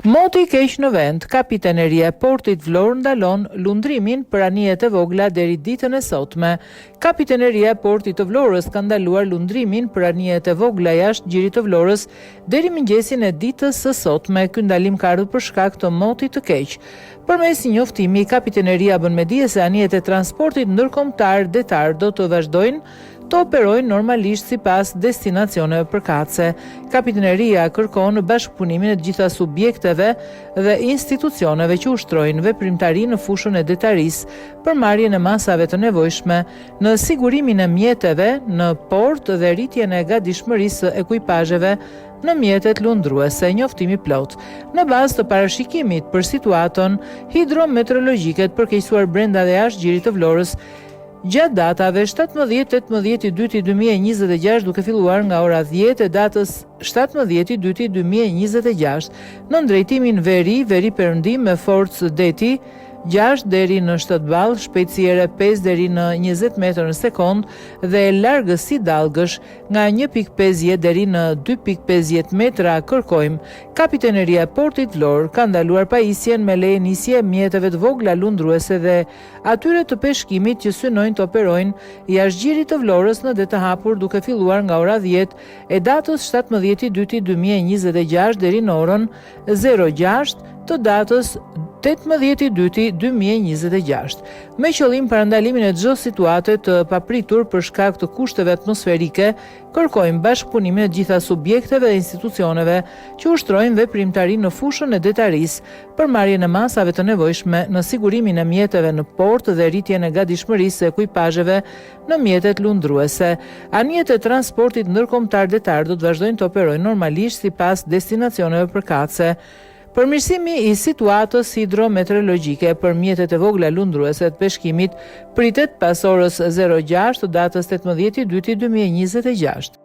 Moti i keq në vend, Kapiteneria e Portit Vlorë ndalon lundrimin për anijet e vogla deri ditën e sotme. Kapiteneria e Portit të Vlorës ka ndaluar lundrimin për anijet e vogla jashtë gjirit të Vlorës deri mëngjesin e ditës së sotme. Ky ndalim ka ardhur për shkak të motit të keq. Përmes një njoftimi, Kapiteneria bën me dije se anijet e transportit ndërkombëtar detar do të vazhdojnë të operojnë normalisht sipas destinacioneve përkatëse. Kapiteneria kërkon bashkëpunimin e të gjitha subjekteve dhe institucioneve që ushtrojnë veprimtari në fushën e detarisë për marrjen e masave të nevojshme në sigurimin e mjeteve në port dhe rritjen e gatishmërisë së ekuipazheve në mjetet lundruese, njoftim i plotë, në bazë të parashikimit për situatën hidrometeorologjike të përkeqësuar brenda dhe jashtë gjirit të Vlorës gjatë datave 17, 18 i dyti 2026 duke filluar nga ora 10 e datës 17 i dyti 2026 nën drejtimin veri, veri-perëndim me forcë deti 6 deri në 7 ballë, shpejtësi ere 5 deri në 20 metër në sekondë dhe largësi dallgësh nga 1.50 deri në 2.50 metra kërkojmë. Kapiteneria e Portit Vlorë ka ndaluar pajisjen me leje nisje mjeteve të vogla lundruese dhe atyre të peshkimit që synojnë të operojnë jashtë gjirit të Vlorës në det të hapur duke filluar nga ora 10 e datës 17 i dyti 2026 deri në orën 06 të datës 18 i dyti 2026, me qëllim parandalimin e çdo situate të papritur për shkak të kushteve atmosferike, kërkojmë bashkëpunimin e të gjitha subjekteve dhe institucioneve që ushtrojnë veprimtari në fushën e detarisë për marrjen e masave të nevojshme në sigurimin e mjeteve në port dhe rritjen e gatishmërisë së ekuipazheve në mjetet lundruese. Anijet e transportit ndërkombëtar detar do të vazhdojnë të operojnë normalisht sipas destinacioneve përkatëse. Përmirësimi i situatës hidrometeorologjike për mjetet e vogla lundruese të peshkimit pritet pas orës 06 të datës 18 i 2 2026.